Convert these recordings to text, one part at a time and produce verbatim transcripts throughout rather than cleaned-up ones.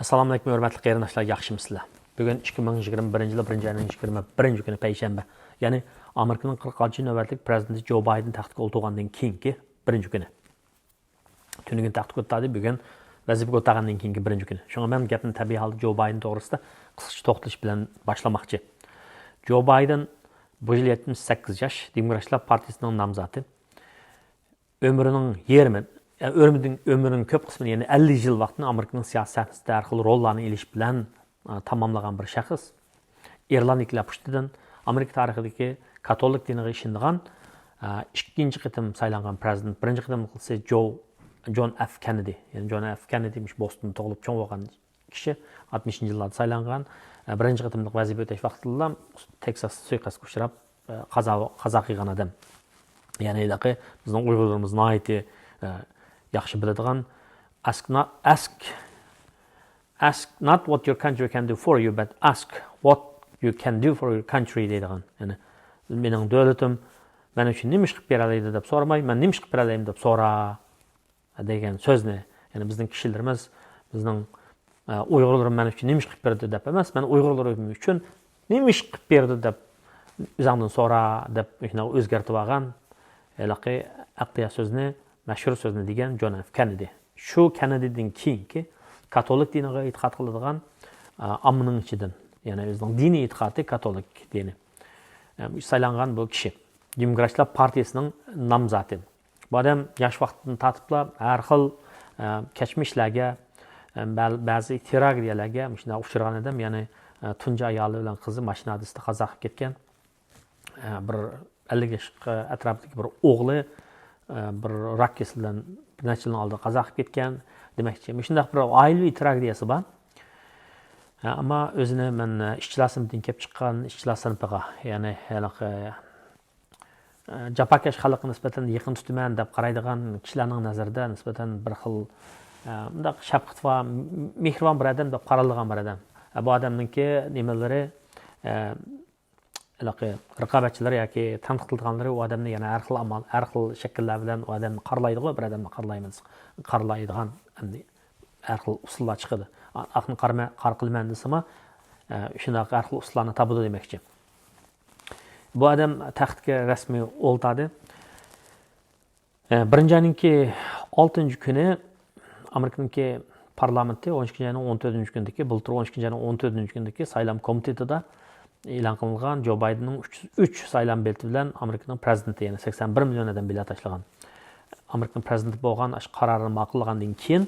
ئەسسالامۇئەلەيكۇم، ھۆرمەتلىك قېرىنداشلار، ياخشىمۇسىلەر؟ بۈگۈن ئىككى مىڭ يىگىرمە بىرىنچى يىل بىرىنچى ئاينىڭ يىگىرمە بىرىنچى كۈنى، پەيشەنبە. يەنى ئامېرىكىنىڭ قىرىق ئالتىنچى نۆۋەتلىك پىرېزىدېنتى جو بايدېن تەختكە ئولتۇرغاندىن كېيىنكى بىرىنچى كۈنى. تۈنۈگۈن تەختكە ئولتۇردى، بۈگۈن ۋەزىپىگە ئولتۇرغاندىن كېيىنكى بىرىنچى كۈنى. شۇڭا مەن گەپنى تەبىئىي ھالدا جو بايدېن توغرىسىدا قىسقىچە توختىلىش بىلەن باشلىماقچى. جو بايدېن بۇ يىل يەتمىش سەككىز ياش، دېموكراتلار پارتىيىسىنىڭ نامزاتى. ئۆمرىنىڭ يېرىمى، ئۆمرىنىڭ، ئۆمرىنىڭ كۆپ قىسمىنى، يەنى ئەللىك يىل ۋاقتىنى ئامېرىكىنىڭ سىياسىي سەھنىسىدە ھەر خىل روللارنى ئېلىش بىلەن، ئە، تاماملىغان بىر شەخس. ئىرلاندىيىلەر پۇشتىدىن ئامېرىكا تارىخىدىكى كاتولىك دىنىغا ئىشىنىدىغان، ئە، ئىككىنچى قېتىم سايلانغان پىرېزىدېنت، بىرىنچى قېتىم قىلسا جو، جون ئەف كېننېدى. يەنى جون ئەف كېننېدى مۇشۇ بوستوندا تۇغۇلۇپ چوڭ بولغان كىشى، ئاتمىشىنچى يىللاردا سايلانغان. ئە، بىرىنچى قېتىملىق ۋەزىپە ئۆتەش ۋاقتىدىلا تېكساس سۇيىقەستكە ئۇچراپ، ئە، قازا، قازا قىلغان ئادەم. يەنى ھېلىقى بىزنىڭ ئۇيغۇرلىرىمىز ناھايىتى، ئە، ياخشى بىلىدىغان، ask not, ask, ask not what your country can do for you, but ask what you can do for your country دەيدىغان. يەنى مېنىڭ دۆلىتىم مەن ئۈچۈن نېمە ئىش قىلىپ بېرەلەيدۇ دەپ سورىماي، مەن نېمە ئىش قىلىپ بېرەلەيمەن دەپ سورا دېگەن سۆزنى، يەنى بىزنىڭ كىشىلىرىمىز، بىزنىڭ، ئە، ئۇيغۇرلىرىم مەن ئۈچۈن نېمە ئىش قىلىپ بېرىدۇ دەپ ئەمەس، مەن ئۇيغۇرلىرىم ئۈچۈن نېمە ئىش قىلىپ بېرىدۇ دەپ ئۆزۈڭدىن سورا دەپ شۇنداق ئۆزگەرتىپ ئالغان ھېلىقى ئەقلىيە سۆزنى، مەشھۇر سۆزنى دېگەن جون ئەف كېننېدى. شۇ كېننېدىدىن كېيىنكى كاتولىك دىنىغا ئېتىقاد قىلىدىغان، ئە، ئاممىنىڭ ئىچىدىن، يەنى ئۆزىنىڭ دىنىي ئېتىقادى كاتولىك دىنى، ئە، سايلانغان بۇ كىشى دېموكراتلار پارتىيىسىنىڭ نامزاتى. بۇ ئادەم ياش ۋاقتىدىن تارتىپلا ھەر خىل، ئە، كەچمىشلەرگە، ئە، بەل-، بەزى تراگېدىيەلەرگە مۇشۇنداق ئۇچرىغان ئادەم، يەنى، ئە، تۇنجى ئايالى بىلەن قىزى ماشىنا ھادىسىسىدە قازا قىلىپ كەتكەن. ئە، بىر ئەللىك ياش ئەتراپىدىكى بىر ئوغلى، ئە، بىر راك كېسىلى بىلەن بىر نەچچە يىلنىڭ ئالدىدا قازا قىلىپ كەتكەن دېمەكچى. مۇشۇنداق بىر ئائىلىۋى تراگېدىيەسى بار. ئە، ئەمما ئۆزىنى مەن، ئە، ئىشچىلار سىنىپىدىن كېلىپ چىققان، ئىشچىلار سىنىپىغا، يەنى ھېلىقى ئە، جاپاكەش خەلققە نىسبەتەن يېقىن تۇتىمەن دەپ قارايدىغان كىشىلەرنىڭ نەزىرىدە نىسبەتەن بىر خىل، ئە، مۇنداق شەپقىتى بار، مېھرىبان بىر ئادەم دەپ قارىلىدىغان بىر ئادەم. ئە، بۇ ئادەمنىڭكى نېمىلىرى، ئە، ھېلىقى رىقابەتچىلىرى ياكى تەنقىد قىلىدىغانلىرى ئۇ ئادەمنى يەنە ھەر خىل ئامال، ھەر خىل شەكىللەر بىلەن ئۇ ئادەمنى قارىلايدىغۇ، بىر ئادەمنى قارىلايمىز، قارىلايدىغان ئەمدى ھەر خىل ئۇسۇللار چىقىدۇ. ئا-، ئاقنى قارا مە-، قارا قىلىمەن دېسىمۇ، ئە، شۇنداق ھەر خىل ئۇسۇللارنى تاپىدۇ دېمەكچى. بۇ ئادەم تەختكە رەسمىي ئولتۇردى. ئە، بىرىنچى ئاينىڭكى ئالتىنچى كۈنى ئامېرىكىنىڭكى پارلامېنتى ئون ئىككىنچى ئاينىڭ ئون تۆتىنچى كۈنىدىكى، بۇلتۇر ئون ئىككىنچى ئاينىڭ ئون تۆتىنچى كۈنىدىكى سايلام كومىتېتىدا ئېلان قىلىنغان جو بايدېننىڭ ئۈچ، ئۈچ سايلام بېلىتى بىلەن ئامېرىكىنىڭ پىرېزىدېنتى، يەنى سەكسەن بىر مىليون ئادەم بېلەت تاشلىغان ئامېرىكىنىڭ پىرېزىدېنتى بولغان ئاشۇ قارارنى ماقۇللىغاندىن كېيىن،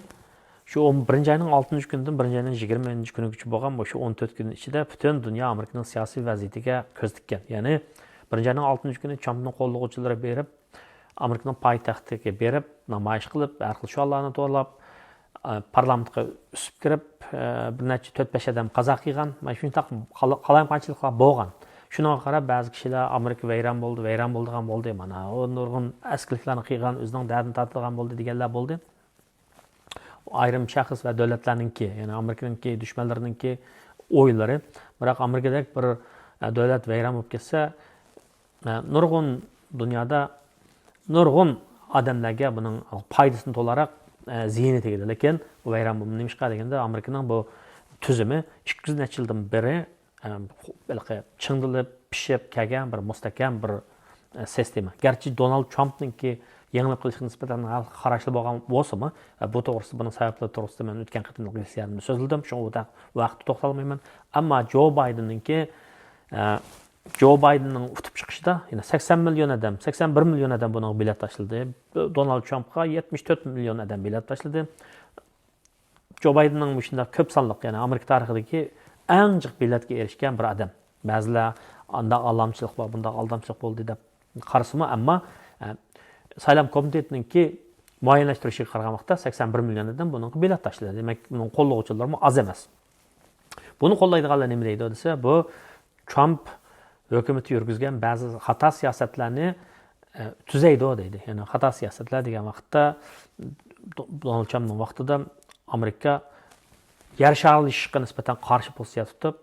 شۇ ئون بىرىنچى ئاينىڭ ئالتىنچى كۈنىدىن بىرىنچى ئاينىڭ يىگىرمە بىرىنچى كۈنىگىچە بولغان مۇشۇ ئون تۆت كۈن ئىچىدە پۈتۈن دۇنيا ئامېرىكىنىڭ سىياسىي ۋەزىيىتىگە كۆز تىككەن. يەنى بىرىنچى ئاينىڭ ئالتىنچى كۈنى ترامپنىڭ قوللىغۇچىلىرى بېرىپ، ئامېرىكىنىڭ پايتەختىگە بېرىپ، نامايىش قىلىپ، ھەر خىل شوئارلارنى توۋلاپ، ئە، پارلامېنتقا ئۈسۈپ كىرىپ، ئە، بىر نەچچە تۆت-بەش ئادەم قازا قىلغان. مانا شۇنداق قالا-، قالايمىقانچىلىقلار بولغان. شۇنىڭغا قاراپ، بەزى كىشىلەر «ئامېرىكا ۋەيران بولدى، ۋەيران بولىدىغان بولدى، مانا ئۇ نۇرغۇن ئەسكىلىكلەرنى قىلغان، ئۆزىنىڭ دەردىنى تارتىدىغان بولدى» دېگەنلەر بولدى. ئايرىم شەخس ۋە دۆلەتلەرنىڭكى، يەنى ئامېرىكىنىڭكى دۈشمەنلىرىنىڭكى ئويلىرى. بىراق ئامېرىكىدەك بىر، ئە، دۆلەت ۋەيران بولۇپ كەتسە، ئە، نۇرغۇن دۇنيادا نۇرغۇن ئادەملەرگە بۇنىڭ پايدىسىدىن تولاراق، ئە، زىيىنى تېگىدۇ. لېكىن بۇ ۋەيران بولما نېمىشقا دېگەندە، ئامېرىكىنىڭ بۇ تۈزۈمى ئىككى يۈز نەچچە يىلدىن بېرى، ئە، ھېلىقى چىڭدىلىپ، پىشىپ كەلگەن بىر مۇستەھكەم بىر، ئە، سىستېما. گەرچە دونالد ترامپنىڭكى يېڭىلىق قىلىشقا نىسبەتەن ھەر خىل قاراشلار بولغان بولسىمۇ، ئە، بۇ توغرىسىدا، بۇنىڭ سەۋەبلىرى توغرىسىدا مەن ئۆتكەن قېتىملىق لېكسىيەمدە سۆزلىدىم، شۇڭا بۇ ۋاقىتتا توختالمايمەن. ئەمما جو بايدېننىڭكى، ئە، جو بايدېننىڭ ئۇتۇپ چىقىشىدا، يەنى سەكسەن مىليون ئادەم، سەكسەن بىر مىليون ئادەم بۇنىڭغا بېلەت تاشلىدى. دونالد ترامپقا يەتمىش تۆت مىليون ئادەم بېلەت تاشلىدى. جو بايدېننىڭ مۇشۇنداق كۆپ سانلىق، يەنى ئامېرىكا تارىخىدىكى ئەڭ جىق بېلەتكە ئېرىشكەن بىر ئادەم. بەزىلەر ئانداق ئالدامچىلىق بار، بۇنداق ئالدامچىلىق بولدى دەپ قارىسىمۇ، ئەمما، ئە، سايلام كومىتېتىنىڭكى مۇئەييەنلەشتۈرۈشىگە قارىغان ۋاقىتتا سەكسەن بىر مىليون ئادەم بۇنىڭغا بېلەت تاشلىدى. دېمەك، بۇنىڭ قوللىغۇچىلىرىمۇ ئاز ئەمەس. بۇنى قوللايدىغانلار نېمە دەيدۇ دېسە، بۇ ترامپ ھۆكۈمىتى يۈرگۈزگەن بەزى خاتا سىياسەتلەرنى، ئە، تۈزەيدۇ دەيدۇ. يەنى خاتا سىياسەتلەر دېگەن ۋاقىتتا، دو-، دونالد ترامپنىڭ ۋاقتىدا ئامېرىكا يەر شارلىشىشقا نىسبەتەن قارشى پوزىتسىيە تۇتۇپ،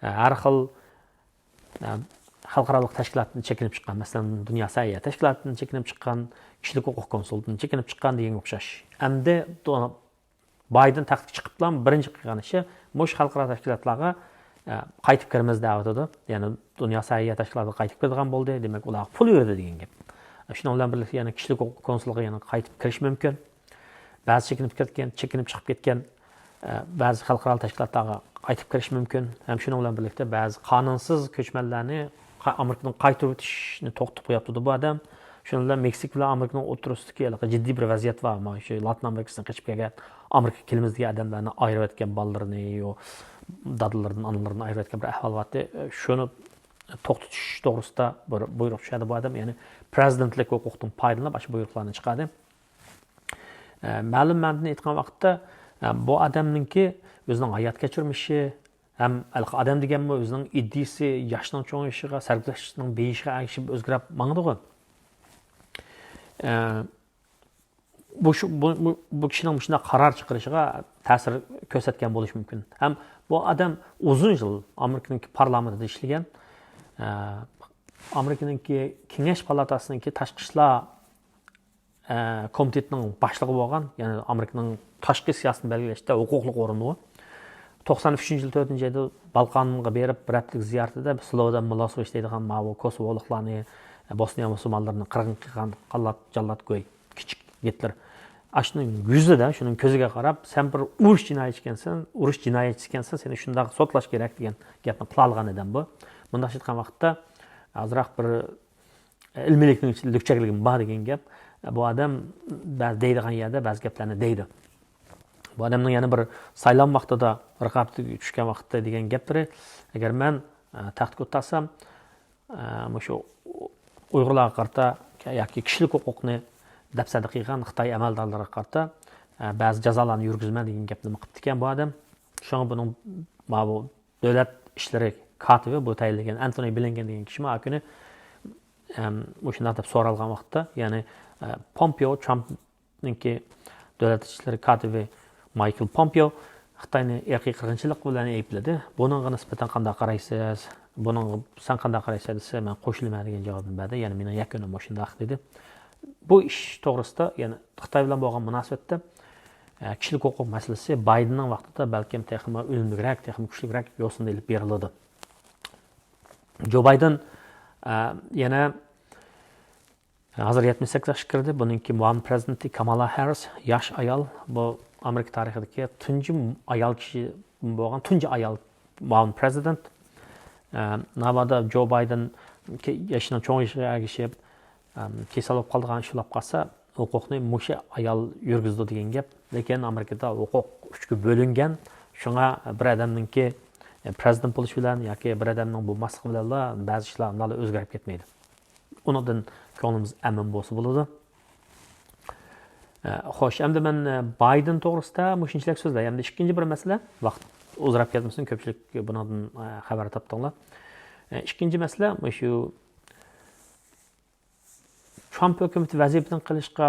ئە، ھەر خىل، ئە، خەلقئارالىق تەشكىلاتتىن چېكىنىپ چىققان، مەسىلەن، دۇنيا سەھىيە تەشكىلاتىدىن چېكىنىپ چىققان، كىشىلىك ھوقۇق كونسۇلىدىن چېكىنىپ چىققان دېگەنگە ئوخشاش. ئەمدى دو-، بايدېن تەختكە چىقىپلا بىرىنچى قىلغان ئىشى مۇشۇ خەلقئارا تەشكىلاتلارغا، ئە، قايتىپ كىرىمىز دەۋاتىدۇ. يەنى دۇنيا سەھىيە تەشكىلاتىغا قايتىپ كىرىدىغان بولدى. دېمەك، ئۇلارغا پۇل بېرىدۇ دېگەن گەپ. شۇنىڭ بىلەن بىرلىكتە يەنە كىشىلىك ھوقۇق كونسۇلىغا يەنە قايتىپ كىرىش مۇمكىن. بەزى چېكىنىپ كەتكەن، چېكىنىپ چىقىپ كەتكەن، ئە، بەزى خەلقئارالىق تەشكىلاتلارغا قايتىپ كىرىش مۇمكىن. ھەم شۇنىڭ بىلەن بىرلىكتە بەزى قانۇنسىز كۆچمەنلەرنى قا-، ئامېرىكىدىن قايتۇرۇۋېتىشنى توختىتىپ قويۇپتۇ بۇ ئادەم. شۇنىڭ بىلەن مېكسىكا بىلەن ئامېرىكىنىڭ ئوتتۇرىسىدىكى ھېلىقى جىددىي بىر ۋەزىيەت بار. مانا شۇ لاتىن ئامېرىكىسىدىن قېچىپ كەلگەن، ئامېرىكىغا كېلىمىز دېگەن ئادەملەرنى ئايرىۋەتكەن، بالىلىرىنى، يو-، دادىلىرىدىن، ئانىلىرىدىن ئايرىۋەتكەن بىر ئەھۋال بارتى. شۇنى توختىتىش توغرىسىدا بىر بۇيرۇق چۈشەردى بۇ ئادەم. يەنى پىرېزىدېنتلىك ھوقۇقتىن پايدىلىنىپ، ئاشۇ بۇيرۇقلارنى چىقاردى. ئە، مەلۇم مەنىدىن ئېيتقان ۋاقىتتا، ئە، بۇ ئادەمنىڭكى ئۆزىنىڭ ھايات كەچۈرمىشى، ھەم ھېلىقى ئادەم دېگەنمۇ ئۆزىنىڭ ئىدىيىسى ياشنىڭ چوڭىيىشىغا، سەرگۈزەشتنىڭ بېيىشىغا ئەگىشىپ ئۆزگىرىپ ماڭىدىغۇ. ئە، بۇ، شۇ، بۇ، بۇ، بۇ كىشىنىڭ مۇشۇنداق قارار چىقىرىشىغا تەسىر كۆرسەتكەن بولۇشى مۇمكىن. ھەم بۇ ئادەم ئۇزۇن يىل ئامېرىكىنىڭكى پارلامېنتىدا ئىشلىگەن، ئە، ئامېرىكىنىڭكى كېڭەش پالاتاسىنىڭكى تاشقى ئىشلار ئە، كومىتېتىنىڭ باشلىقى بولغان، يەنى ئامېرىكىنىڭ تاشقى سىياسىتىنى بەلگىلەشتە ھوقۇقلۇق ئورۇندۇقى. توقسان ئۈچىنچى يىل تۆتىنچى ئايدا بالقانغا بېرىپ، بىر ھەپتىلىك زىيارىتىدە سلوبودان مىلوسېۋىچ دەيدىغان ماۋۇ كوسوۋولۇقلارنى، بوسنىيە مۇسۇلمانلىرىنى قىرغىن قىلغان قاللات، جاللات گۇي، كىچىك گىتلېر. ئاشۇنىڭ يۈزىدە، شۇنىڭ كۆزىگە قاراپ، سەن بىر ئۇرۇش جىنايەتچىسى ئىكەنسەن، ئۇرۇش جىنايەتچىسى ئىكەنسەن، سېنى شۇنداق سوتلاش كېرەك دېگەن گەپنى قىلالىغان ئادەم بۇ. مۇنداقچە ئېيتقان ۋاقىتتا، ئازراق بىر ئىلمىيلىكنىڭ ئىچىدە لۈكچەكلىكىم بار دېگەن گەپ. بۇ ئادەم بەزى دەيدىغان يەردە بەزى گەپلەرنى دەيدۇ. بۇ ئادەمنىڭ يەنە بىر سايلام ۋاقتىدا، رىقابەتكە چۈشكەن ۋاقىتتا دېگەن گەپلىرى، ئەگەر مەن، ئە، تەختكە ئولتۇرسام، ئە، مۇشۇ ئۇيغۇرلارغا قارىتا ياكى كىشىلىك ھوقۇقنى دەپسەندە قىلغان خىتاي ئەمەلدارلىرىغا قارىتا، ئە، بەزى جازالارنى يۈرگۈزىمەن دېگەن گەپنىمۇ قىپتىكەن بۇ ئادەم. شۇڭا بۇنىڭ ماۋۇ دۆلەت ئىشلىرى كاتىپى، بۇ تەيىنلىگەن ئەنتونى بلىنكېن دېگەن كىشىمۇ ئاكىنى، ئەم، مۇشۇنداق دەپ سورالغان ۋاقىتتا، يەنى، ئە، پومپېئو، ترامپنىڭكى دۆلەت ئىشلىرى كاتىپى مايكل پومپېئو خىتاينى ئىرقىي قىرغىنچىلىق بىلەن ئەيىبلىدى. بۇنىڭغا نىسبەتەن قانداق قارايسىز؟ بۇنىڭغا سەن قانداق قارايسەن دېسە، مەن قوشۇلىمەن دېگەن جاۋابىنى بەردى. يەنى مېنىڭ يەكۈنۈم مۇشۇنداق دېدى. بۇ ئىش توغرىسىدا، يەنى خىتاي بىلەن بولغان مۇناسىۋەتتە، ئە، كىشىلىك ھوقۇق مەسىلىسى بايدېننىڭ ۋاقتىدا بەلكىم تېخىمۇ ئۈنۈملۈكرەك، تېخىمۇ كۈچلۈكرەك يوسۇندا ئېلىپ بېرىلىدۇ. جو بايدېن، ئە، يەنە ھازىر يەتمىش سەككىز ياشقا كىردى. بۇنىڭكى مۇئاۋىن پىرېزىدېنتى كامالا ھاررىس، ياش ئايال. بۇ ئامېرىكا تارىخىدىكى تۇنجى ئايال كىشى بولغان، تۇنجى ئايال مۇئاۋىن پىرېزىدېنت. ئە، ناۋادا جو بايدېن كە-، يېشىنىڭ چوڭىيىشىغا ئەگىشىپ، ئەم، كېسەل بولۇپ قالىدىغان ئىش بولۇپ قالسا، ھوقۇقنى مۇشۇ ئايال يۈرگۈزىدۇ دېگەن گەپ. لېكىن ئامېرىكىدا ھوقۇق ئۈچكە بۆلۈنگەن. شۇڭا بىر ئادەمنىڭكى، ئە، پىرېزىدېنت بولۇشى بىلەن ياكى بىر ئادەمنىڭ بولماسلىقى بىلەنلا بەزى ئىشلار ئۇنداقلا ئۆزگىرىپ كەتمەيدۇ. ئۇنىڭدىن كۆڭلىمىز ئەمىن بولسا بولىدۇ. ئە، خوش، ئەمدى مەن، ئە، بايدېن توغرىسىدا مۇشۇنچىلىك سۆزلەي. ئەمدى ئىككىنچى بىر مەسىلە، ۋاقىت ئۇزىراپ كەتمىسۇن، كۆپچىلىك بۇنىڭدىن، ئە، خەۋەر تاپتىڭلار. ئە، ئىككىنچى مەسىلە مۇشۇ ترامپ ھۆكۈمىتى ۋەزىپىدىن قېلىشقا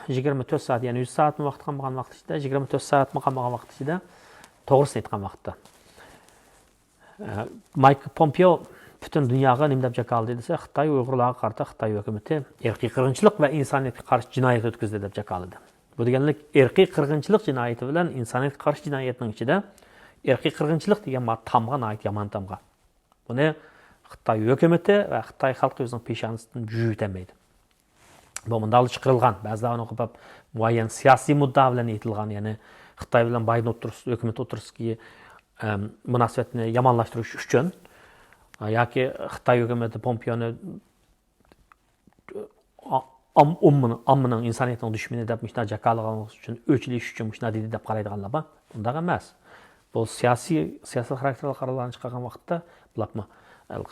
يىگىرمە تۆت سائەت، يەنى يۈز سائەتمۇ ۋاقىت قالمىغان ۋاقىت ئىچىدە، يىگىرمە تۆت سائەتمۇ قالمىغان ۋاقىت ئىچىدە، توغرىسىنى ئېيتقان ۋاقىتتا، ئە، مايكل پومپېئو پۈتۈن دۇنياغا نېمە دەپ جاكارلىدى دېسە، خىتاي ئۇيغۇرلارغا قارىتا خىتاي ھۆكۈمىتى ئىرقىي قىرغىنچىلىق ۋە ئىنسانىيەتكە قارشى جىنايەت ئۆتكۈزدى دەپ جاكارلىدى. بۇ دېگەنلىك ئىرقىي قىرغىنچىلىق جىنايىتى بىلەن ئىنسانىيەتكە قارشى جىنايەتنىڭ ئىچىدە ئىرقىي قىرغىنچىلىق دېگەن بار تامغا، ناھايىتى يامان تامغا. بۇنى خىتاي ھۆكۈمىتى ۋە خىتاي خەلقى ئۆزىنىڭ پېشانىسىدىن جۇيۇۋېتەلمەيدۇ. بۇ مۇنداقلا چىقىرىلغان، بەزىلەر ئۇنى قوپاپ مۇئەييەن سىياسىي مۇددىئا بىلەن ئېيتىلغان، يەنى خىتاي بىلەن بايدېن ئوتتۇرىسى، ھۆكۈمىتى ئوتتۇرىسىدىكى، ئەم، مۇناسىۋەتنى يامانلاشتۇرۇش ئۈچۈن، ئە، ياكى خىتاي ھۆكۈمىتى پومپېئونى ئا-، ئام-، ئوممىنىڭ، ئاممىنىڭ، ئىنسانىيەتنىڭ دۈشمىنى دەپ مۇشۇنداق جاكارلىغانلىقى ئۈچۈن، ئۆچ ئېلىش ئۈچۈن مۇشۇنداق دېدى دەپ قارايدىغانلار بار. ئۇنداق ئەمەس. بۇ سىياسىي، سىياسىي خاراكتېرلىك قارارلارنى چىقارغان ۋاقىتتا بولۇپمۇ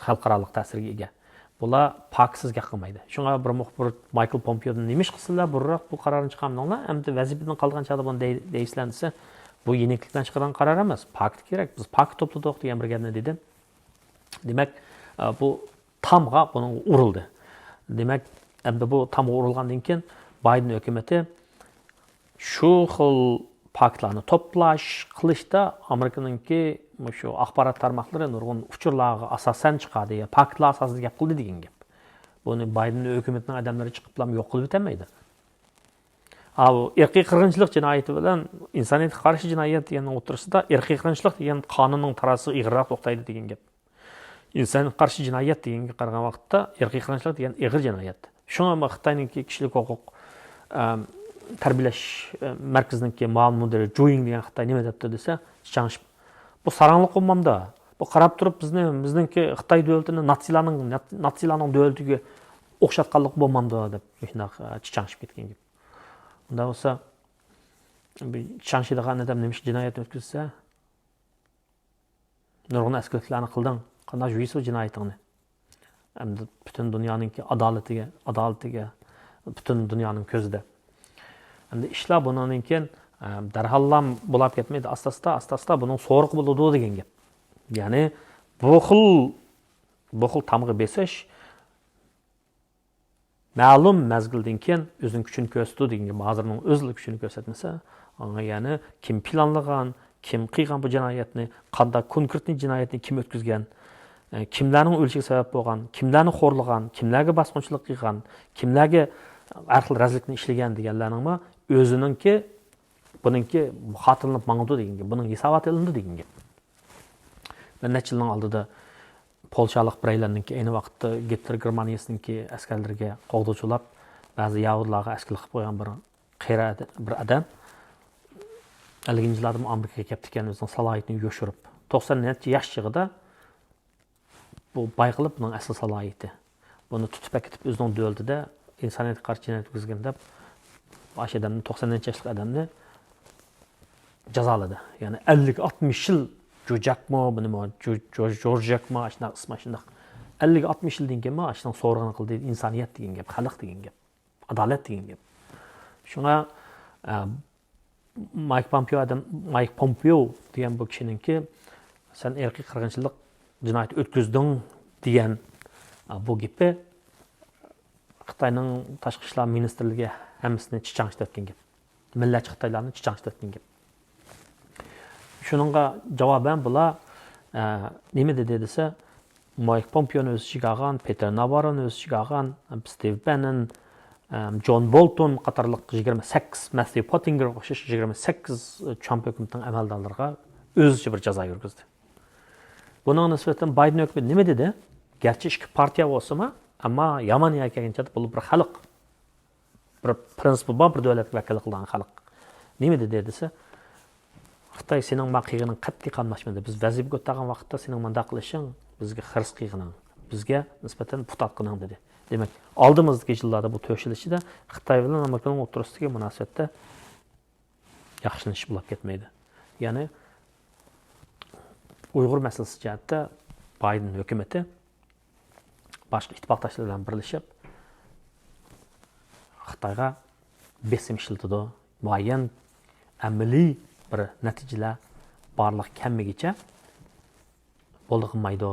خەلقئارالىق تەسىرگە ئىگە. بۇلار پاكىتسىز گەپ قىلمايدۇ. شۇڭا بىر مۇخبىر مايكل پومپېودىن نېمە ئىش قىلسىلەر، بۇرۇنراق بۇ قارارنى چىقارمىدىڭلار، ئەمدى ۋەزىپىدىن قالغان چاغدا بۇنى دەي-، دەيسىلەر دېسە، بۇ يېنىكلىكتىن چىقىدىغان قارار ئەمەس. پاكىت كېرەك، بىز پاكىت توپلىدۇق دېگەن بىر گەپنى دېدى. دېمەك، ئە، بۇ تامغا بۇنىڭغا ئۇرۇلدى. دېمەك، ئەمدى بۇ تامغا ئۇرۇلغاندىن كېيىن بايدېن ھۆكۈمىتى شۇ خىل پاكىتلارنى توپلاش، قىلىشتا ئامېرىكىنىڭكى مۇشۇ ئاخبارات تارماقلىرى نۇرغۇن ئۇچۇرلارغا ئاساسەن چىقاردى، يا پاكىتلار ئاساسىدا گەپ قىلدى دېگەن گەپ. بۇنى بايدېن ھۆكۈمىتىنىڭ ئادەملىرى چىقىپلا يوق قىلىپ ئۆتەلمەيدۇ. ئاۋۇ ئىرقىي قىرغىنچىلىق جىنايىتى بىلەن ئىنسانىيەتكە قارشى جىنايەت دېگەننىڭ ئوتتۇرىسىدا ئىرقىي قىرغىنچىلىق دېگەن قانۇننىڭ تارازىسى ئېغىرراق توختايدۇ دېگەن گەپ. ئىنسانىيەتكە قارشى جىنايەت دېگەنگە قارىغان ۋاقىتتا ئىرقىي قىرغىنچىلىق دېگەن ئېغىر جىنايەت. شۇڭا خىتاينىڭكى كىشىلىك ھوقۇق ئەم، تەربىيەلەش ئەم، مەركىزىنىڭكى مۇئاۋىن مۇدىرى جۇيىڭ دېگەن خىتاي نېمە دەپتۇ دېسە، چىچاڭشىپ، بۇ ساراڭلىق بولمامدا؟ بۇ قاراپ تۇرۇپ بىزنى، بىزنىڭكى خىتاي دۆلىتىنى ناتسىلارنىڭ، ناتسىلارنىڭ دۆلىتىگە ئوخشاتقانلىق بولمامدا دەپ مۇشۇنداق ئە، چىچاڭشىپ كەتكەن گەپ. ئۇنداق بولسا، بۇ چىچاڭشىدىغان ئادەم نېمە ئىش جىنايەت ئۆتكۈزسە، نۇرغۇن ئەسكىلىكلەرنى قىلدىڭ. قانداق جۇيىسى بۇ جىنايىتىڭنى؟ ئەمدى پۈتۈن دۇنيانىڭكى ئادالىتىگە، ئادالىتىگە، پۈتۈن دۇنيانىڭ كۆزىدە. ئەمدى ئىشلار بۇنىڭدىن كېيىن ئە، دەرھاللا بولاپ كەتمەيدۇ. ئاستا-ئاستا، ئاستا-ئاستا بۇنىڭ سورىقى بولىدۇ دېگەن گەپ. يەنى بۇ خىل، بۇ خىل تامغا بېسىش مەلۇم مەزگىلدىن كېيىن ئۆزىنىڭ كۈچىنى كۆرسىتىدۇ دېگەن گەپ. ھازىرنىڭ ئۆزىلا كۈچىنى كۆرسەتمىسە، ئاڭا يەنى كىم پىلانلىغان، كىم قىلغان بۇ جىنايەتنى، قانداق كونكرېتنى جىنايەتنى كىم ئۆتكۈزگەن، ئە، كىملەرنىڭ ئۆلۈشىگە سەۋەب بولغان، كىملەرنى خورلىغان، كىملەرگە باسقۇنچىلىق قىلغان، كىملەرگە ھەر خىل رەزىللىكنى ئىشلىگەن دېگەنلەرنىڭمۇ ئۆزىنىڭكى، بۇنىڭكى خاتىرىلىنىپ ماڭىدۇ دېگەن گەپ، بۇنىڭ ھېساباتى ئېلىنىدۇ دېگەن گەپ. بىر نەچچە يىلنىڭ ئالدىدا پولشالىق بىرەيلەننىڭكى ئەينى ۋاقىتتا گىتلېر گېرمانىيىسىنىڭكى ئەسكەرلىرىگە قوغدىچۇلاپ، بەزى يەھۇدىيلارغا ئەسكىلىك قىلىپ قويغان بىر قېرى ئادە-، بىر ئادەم ئەللىكىنچى يىللاردىمۇ ئامېرىكىغا كەپتىكەن، ئۆزىنىڭ سالاھىيىتىنى يوشۇرۇپ. توقسان نەچچە ياش چېغىدا بۇ بايقىلىپ، بۇنىڭ ئەسلى سالاھىيىتى. بۇنى تۇتۇپ ئەكېتىپ، ئۆزىنىڭ دۆلىتىدە ئىنسانىيەتكە قارشى جىنايەت يەتكۈزگەن دەپ، ئاشۇ ئادەمنى، توقسان نەچچە ياشلىق ئادەمنى جازالىدى. يەنى ئەللىك ئاتمىش يىل جۇجاكمۇ، بۇنىمۇ جۇ-، جۇ-، جورجاكمۇ، ئاشۇنداق ئىسمى، ئاشۇنداق. ئەللىك ئاتمىش يىلدىن كېيىنمۇ ئاشۇنىڭ سورىقىنى قىلدى. ئىنسانىيەت دېگەن گەپ، خەلق دېگەن گەپ، ئادالەت دېگەن گەپ. شۇڭا، ئە، مايك پومپېئو ئادەم، مايك پومپېئو دېگەن بۇ كىشىنىڭكى، «سەن ئىرقىي قىرغىنچىلىق جىنايىتى ئۆتكۈزدۈڭ» دېگەن، ئە، بۇ گېپى خىتاينىڭ تاشقى ئىشلار مىنىستىرلىكى ھەممىسىنى چىچاڭشىتىۋەتكەن گەپ. مىللەتچى خىتايلارنى چىچاڭشىتىۋەتكەن گەپ. شۇنىڭغا جاۋابەن بۇلار، ئە، نېمە دېدى دېسە، مايك پومپېئونى ئۆز ئىچىگە ئالغان، پېتېر ناۋاررونى ئۆز ئىچىگە ئالغان، ستىف بەننون، ئەم، جون بولتون قاتارلىق يىگىرمە سەككىز، مەتيۇ پوتتىنگېرغا ئوخشاش يىگىرمە سەككىز ترامپ ھۆكۈمىتىنىڭ ئەمەلدارلىرىغا ئۆزىچە بىر جازا يۈرگۈزدى. بۇنىڭغا نىسبەتەن بايدېن ھۆكۈمىتى نېمە دېدى؟ گەرچە ئىككى پارتىيە بولسىمۇ، ئەمما يامان يەرگە كەلگەن چاغدا بۇلار بىر خەلق. بىر پرىنسىپى بار، بىر دۆلەتكە ۋەكىللىك قىلىدىغان خەلق. نېمە دېدى دېسە، خىتاي سېنىڭ ما قىلغىنىڭ قەتئىي قاملاشمىدى. بىز ۋەزىپە كۆتەرگەن ۋاقىتتا سېنىڭ مۇنداق قىلىشىڭ بىزگە خىرىس قىلغىنىڭ، بىزگە نىسبەتەن پۇت ئاتقىنىڭ دېدى. دېمەك، ئالدىمىزدىكى يىللاردا بۇ تۆت يىل ئىچىدە خىتاي بىلەن ئامېرىكىنىڭ ئوتتۇرىسىدىكى مۇناسىۋەتتە ياخشىلىنىش بولۇپ كەتمەيدۇ. يەنى ئۇيغۇر مەسىلىسى جەھەتتە بايدېن ھۆكۈمىتى باشقا ئىتتىپاقداشلار بىلەن بىرلىشىپ خىتايغا بېسىم ئىشلىتىدۇ. مۇئەييەن ئەمەلىي بىر نەتىجىلەر بارلىققا كەلمىگىچە بولدى قىلمايدۇ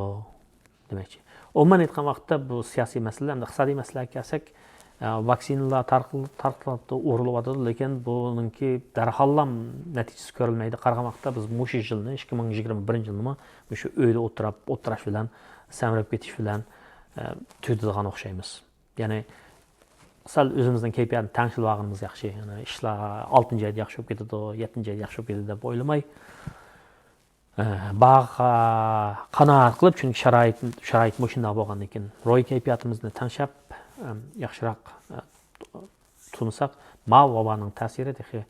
دېمەكچى. ئومۇمەن ئېيتقان ۋاقىتتا بۇ سىياسىي مەسىلە ھەمدە ئىقتىسادىي مەسىلىگە كەلسەك، ئە، ۋاكسىنىلار تارقىل-، تارقىلىۋاتىدۇ، ئورۇلۇۋاتىدۇ، لېكىن بۇنىڭكى دەرھاللا نەتىجىسى كۆرۈلمەيدۇ. قارىغان ۋاقىتتا بىز مۇشۇ يىلنى، ئىككى مىڭ يىگىرمە بىرىنچى يىلنىمۇ مۇشۇ ئۆيدە ئولتۇرۇپ، ئولتۇراش بىلەن، سەمرىپ كېتىش بىلەن، ئە، تۈگىتىدىغان ئوخشايمىز. يەنى سەل ئۆزىمىزنىڭ كەيپىياتىنى تەڭشىلىۋالغىنىمىز ياخشى. يەنى ئىشلار ئالتىنچى ئايدا ياخشى بولۇپ كېتىدۇ، يەتتىنچى ئايدا ياخشى بولۇپ كېتىدۇ دەپ ئويلىماي، ئە، بارغا قانائەت قىلىپ، چۈنكى شارائىت، شارائىت مۇشۇنداق بولغاندىن كېيىن، روھىي كەيپىياتىمىزنى تەڭشەپ، ئەم، ياخشىراق، ئە، تۇرمىساق، ما ۋابانىڭ تەسىرى تېخى،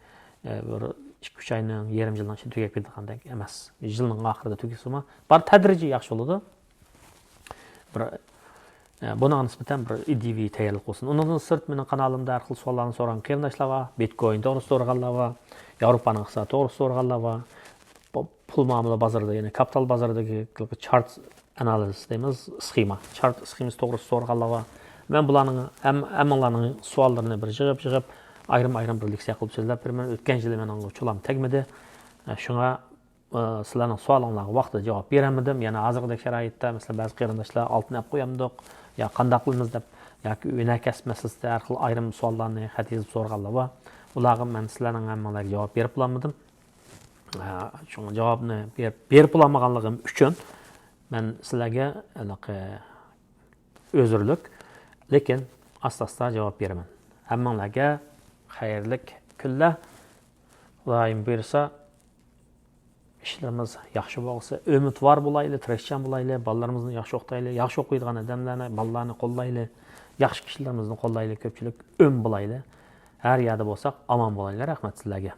ئە، بىر ئىككى، ئۈچ ئاينىڭ، يېرىم يىلنىڭ ئىچىدە تۈگەپ كېتىدىغاندەك ئەمەس. يىلنىڭ ئاخىرىدا تۈگىسىمۇ، بار تەدرىجىي ياخشى بولىدۇ. بىر، ئە، بۇنىڭغا نىسبەتەن بىر ئىدىيىۋى تەييارلىق بولسۇن. ئۇنىڭدىن سىرت، مېنىڭ قانالىمدا ھەر خىل سوئاللارنى سورىغان قېرىنداشلار بار. بىتكوين توغرىسىدا سورىغانلار بار. ياۋروپانىڭ ئىقتىسادى توغرىسىدا سورىغانلار بار. بۇ پۇل مۇئامىلە بازىرىدا، يەنى كاپىتال بازىرىدىكى چارت ئانالىز دەيمىز، سخېما، چارت سخېمىسى توغرىسىدا سورىغانلار بار. مەن بۇلارنىڭ ھەم-، ھەممىڭلارنىڭ سوئاللىرىنى بىر يىغىپ، يىغىپ، ئايرىم-ئايرىم بىر لېكسىيە قىلىپ سۆزلەپ بېرىمەن. ئۆتكەن يىلى مېنىڭ چولام تەگمىدى. شۇڭا، ئە، سىلەرنىڭ سوئالىڭلارغا ۋاقتىدا جاۋاب بېرەلمىدىم. يەنە ھازىرقىدەك شارائىتتا، مەسىلەن، بەزى قېرىنداشلار ئالتۇن ئەپ قويامدۇق، يا قانداق قىلىمىز دەپ، ياكى ئۈنەكەس مەسىلىسىدە ھەر خىل ئايرىم سوئاللارنى خەت يېزىپ سورىغانلار بار. ئۇلارغا مەن سىلەرنىڭ ھەممىڭلارغا جاۋاب بېرىپ بولالمىدىم. ئە، شۇڭا جاۋابنى بېرىپ، بېرىپ بولالمىغانلىقىم ئۈچۈن مەن سىلەرگە ھېلىقى ئۆزرىلىك، لېكىن ئاستا-ئاستا جاۋاب بېرىمەن. ھەممىڭلارگە خەيرلىك كۈنلەر. خۇدايىم بۇيرۇسا، ئىشلىرىمىز ياخشى بولسا، ئۈمىدۋار بولايلى، تىرىشچان بولايلى، بالىلىرىمىزنى ياخشى ئوقۇتايلى، ياخشى ئوقۇيدىغان ئادەملەرنى، بالىلارنى قوللايلى، ياخشى كىشىلىرىمىزنى قوللايلى، كۆپچىلىك ئۈن بولايلى. ھەر يەردە بولساق ئامان بولايلى. رەھمەت سىلەرگە.